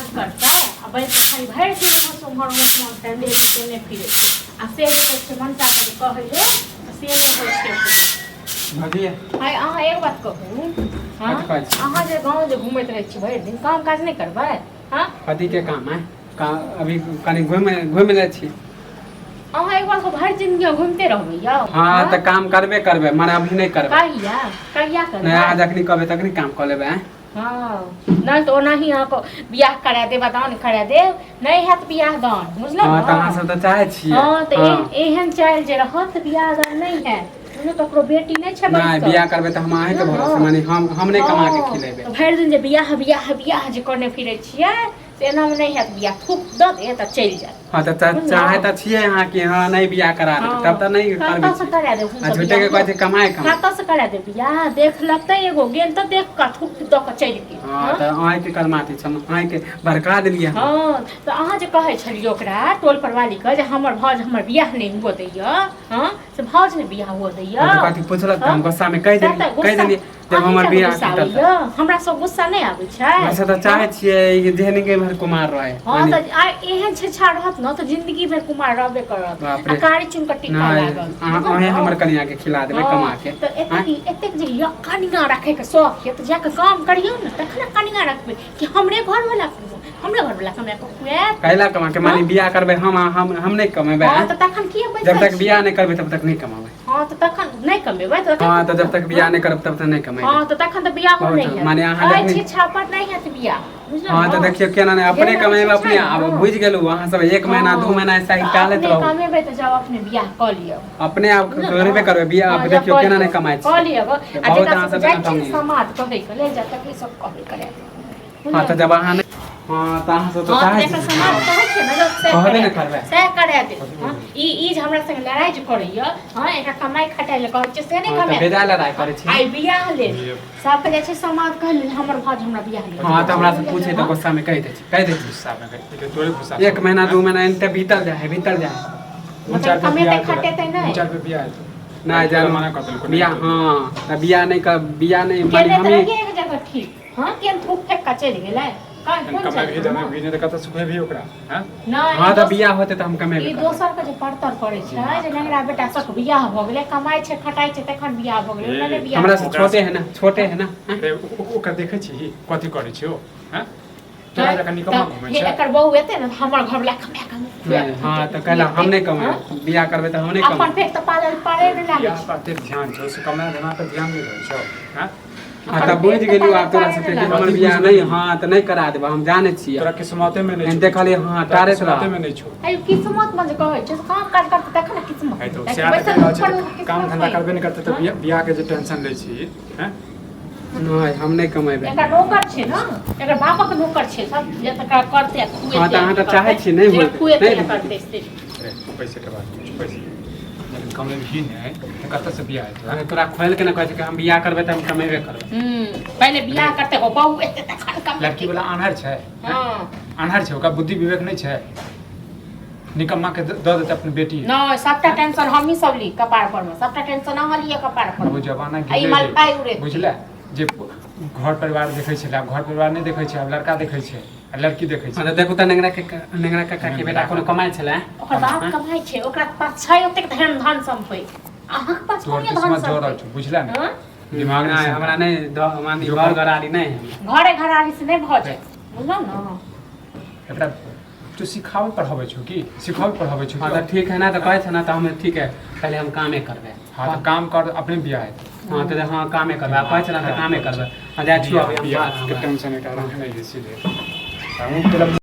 काज करतै आ बैस कऽ खाली भरि दिन ओम्हर से ओम्हर ओम्हर से ओम्हर टहले केने फिरै छै आ से जे कहै छै मनसा के जे कहै ले तऽ से नहि होइ छै ओकरो। भौजी आइ अहाँ एक बात कहू हँ कथी कहै छी? अहाँ जे गाँव जे घुमैत रहै छी भरि दिन काम काज नहि करबै हँ कथी के काम है का अभी कनि घुमि घुमि लै छी। अहाँ एक बार भरि जिंदगी घूमते रहबै यौ? हाँ, तऽ काम करबे करबै, मने अभी नहि करबै। कहिया कहिया करबै? नहि, अहाँ जखनी कहबै तखनी काम कऽ लेबै, आँय? हँ, नहि तऽ ओनाही अहाँके बियाह करा देब, दान करा देब, नहि हैत बियाह दान, बुझलहुँ? हँ, तऽ अहाँ सब तऽ चाहै छियै। हँ, तऽ एहन चालि जे रहत तऽ बियाह दान नहि हैत, बुझलहुँ? ककरो बेटी नहि छै। नहि बैसल। बियाह करबै तऽ हम अहींके भरोसे, माने हम नहि कमा के खिलेबै। तऽ भरि दिन जे बियाह बियाह बियाह जे करने फिरै छियै से एनामे नहि हैत बियाह, थूक दऽ देत आ चलि जायत। हँ, तऽ चाहे तऽ छियै अहाँ कि हँ नहि बियाह करा देबै, तब तऽ नहि करबै। कतऽसँ करा देब? आ झूठे के कहै छै कमाए कमाए। कतऽसँ करा देब बियाह? देख लेतै एगो गेल तऽ देख कऽ थूक दऽ कऽ चलि गेल। हँ, तऽ अहाँके करमाती छल, अहाँके भड़का देलियै हम। हँ, तऽ अहाँ जे कहै छलियै ओकरा टोल पर वालीके जे हमर भाउज हमर बियाह नहि हुअ दैया, हँ, से भाउज ने बियाह हुअ दैया। तऽ कथी पुछलक तऽ हम गुस्सामे कहि सएह देलियै, तऽ कहि गुस्सा देलियै जब हमर अहीँके बियाह गुस्सा टूटल तऽ। आबैया? हमरा सब गुस्सा नहि आबै छै। वैसे तऽ चाहै छियै कि जेहन के भर कुमार रहे। हँ, तऽ आ एहन छेछा रहत ने तऽ जिंदगी भरि कुमार रहबे करत। बाप आ रे। कारी चुन के टिक्का नहि लागल। अहाँ बुझलहुँ अहें ने? हमर कनिया के खिला देबै कमा के। तऽ एतेक एतेक जे यऽ कनिया रखै के शौक यऽ तऽ जाके काम करियौ ने, तखन ने कनिया रखबै कि हमरे घरवला हमरे घरवला कमा कऽ खुआएत? कैला कमा के? माने बियाह करबै हम आ हम नहि कमेबै? हँ, तऽ तखन किए जब बैसल तक छी? बियाह नहि करबै तब तक नहि कमाबै। हँ, तऽ तखन नहि कमेबै तऽ हँ, तऽ जब तक बियाह नहि करब तब तक नहि कमेबै। हँ, तऽ तखन तऽ बियाहो बहुत नहि हैत। माने अहाँ एहि जखनी- छिछा पर नहि हैत बियाह, बुझलहुँ? हँ, तऽ देखियौ केना नहि अपने जेना कमेबै छै अपने। आब ने। बुझि गेलहुँ, अहाँ सब एक महीना 2 महीना ऐसा ही तऽ टालैत अपने रहू। कमेबै तऽ जाउ अपने बियाह कऽ लिअ। अपने आप बुझलहुँ? करबे करबै बियाह। हँ, आब जा देखियौ कऽ केना लिअ। नहि कमाइ कऽ छी। लिअ गऽ। आ बहुत जेकरा अहाँ सबके सबके जाइ छियै ने नौटंकी। समाज कहै के लेल जा तकरे सब कहबे करे। हँ, तऽ जब अहाँ नहि, हँ, तऽ अहाँ सब तऽ हँ, चाहै तऽ छी। समाज कहै छै ने, लोक सएह कहबे करै ने करबै। सएह करा दे। हँ, ई ई जे हमरा संगे लड़ाइ जे करैया, हँ, एकरा कमाइ खटाइ लए कहै छियै से नहि हँ, तऽ कमाइ। बेजाय लड़ाइ करै छी। आइ बियाह लेल सबके जाइ छै समाज कहै लेल हमर भाउज हमरा बियाह लेल। हँ, तऽ हमरा से पूछे तऽ गुस्सा में कहि दै छी, कहि दै छी। गुस्सा में कहि देलियै, तोरे गुस्सा। 1 महीना 2 महीना एनते बीतल जाइ है, बीतल जाइ है। मतलब कमेतै खटेतै नहि? 4 पे बियाह हेतौ। नहि जानू। मना कऽ देलकौ। बियाह, हँ, तऽ बियाह नहि कर, बियाह नहि माने केने तऽ हमही रहियै एक जगह ठीक, हँ, केन थूक फेक कऽ चलि गेलै। कोन कमेबही चलि? जमेबही नहि तऽ कतऽ सुखेबही ओकरा, हँ? नहि। हँ, तऽ बियाह होतै तऽ हम कमेबे ई करबै। दोसर के जे परतर करै छै जे नेंगरा बेटा सबके बियाह भऽ गेलै, कमाइ छै खटाइ छै तखन बियाह भऽ गेलै, ओना नहि बियाह। हमरा से छोटे है ना, छोटे है ना, हँ? रे, ओकरा देखै छी कथी करै छै ओ, हँ? तोरा जकाँ निकम्मा घुमै हे छै। एकर बहू एतै ने, हमर घरवला कमाए कमाए। नहि, हँ, तऽ कहला हम नहि कमेबै, बियाह करबै तऽ हम नहि अपन कमेबै। पेट तऽ पालल पाले नहि लागै बियाह छै। पर एते ध्यान छौ से कमाय धमा पर ध्यान नहि रहै छौ, हँ? हँ, तऽ बुझि गेलियौ आब तोरा सबके कि हमर बियाह नहि, हँ, तऽ नहि करा देबै, हम जानै छियै। तोरा किस्मते में नहि एहन छौ। देखलियै, हँ, तोरा टारैत किस्मते रह। में नहि छौ। आयौ, किस्मत में जे कहै छै से काम काज करतै तखन ने किस्मत है तो हेतै। सएह तऽ बैसल कहि रहल पर छै तऽ किस्मत काम धंधा होइ। करबे नहि करतै तऽ बियाह बियाह के जे टेंशन लै छी, हँ? नहि, हम नहि कमेबै। एकर नौकर छै ने, एकर बापक नौकर छै सब, जे तकरा करतै आ खुएतै। हँ, तऽ अहाँ तऽ चाहै छी, नहि जे होइत। खुएतै नहि आ करतै से। अरे, पैसे के बात नहि छै, पैसे जखन कमेबही नहि तऽ कतऽ से बियाह हेतौ, हँ? अरे, तोरा खोलि के ने कहै छै कि हम बियाह करबै तऽ हम कमेबे करबै। पहिले बियाह करतै, ओ बहू एतै तखन कमेतै। लड़की वाला आन्हर छै? हँ। आन्हर छै? ओकरा बुद्धि विवेक नहि छै? निकम्मा के दऽ देतै अपन बेटी? नहि, सबटा टेंशन हमही सब ली कपार पर मे, सबटा टेंशन अहाँ लिअ कपार पर ओ मे। जमाना आ ई गेलै मलपाइ रे, उड़ेतै। बुझले जे घर परिवार देखै छलै, आब घर परिवार नहि देखै छै, आब लड़का देखै छै आ लड़की देखै हँ, छै। तऽ देखू तऽ नेंगरा के नेंगरा काका के बेटा कोनो कमाइ छलै? ओकर बाप कमाइ छै, ओकरा पास छै ओतेक धन धन सम्पति, अहाँके पास तोहर कोन धन किस्मत जरल सम्पति? छौ, बुझले ने? हँ? दिमाग नहि नहि हमरा नहि मानी घर घरारी नहि है। घरे घरारी से नहि भऽ जायत, बुझलहुँ ने? एकरा तू सिखाबै पढ़ाबै छौ की? सिखाबै पढ़ाबै छौ? हँ, तऽ ठीक है ना, तऽ कहै छै ना, तऽ हम ठीक है, पहिले हम कामे करबै। हँ, तऽ काम कर, अपने बियाह हेतै। हँ, तऽ हँ, कामे करबै। आ कहै छै ना, तऽ कामे करबै। हँ, जाइ छियौ अभी हम। बियाह बात के टेंशन एकरा रखने जे सीधे हमहूँ तोरा।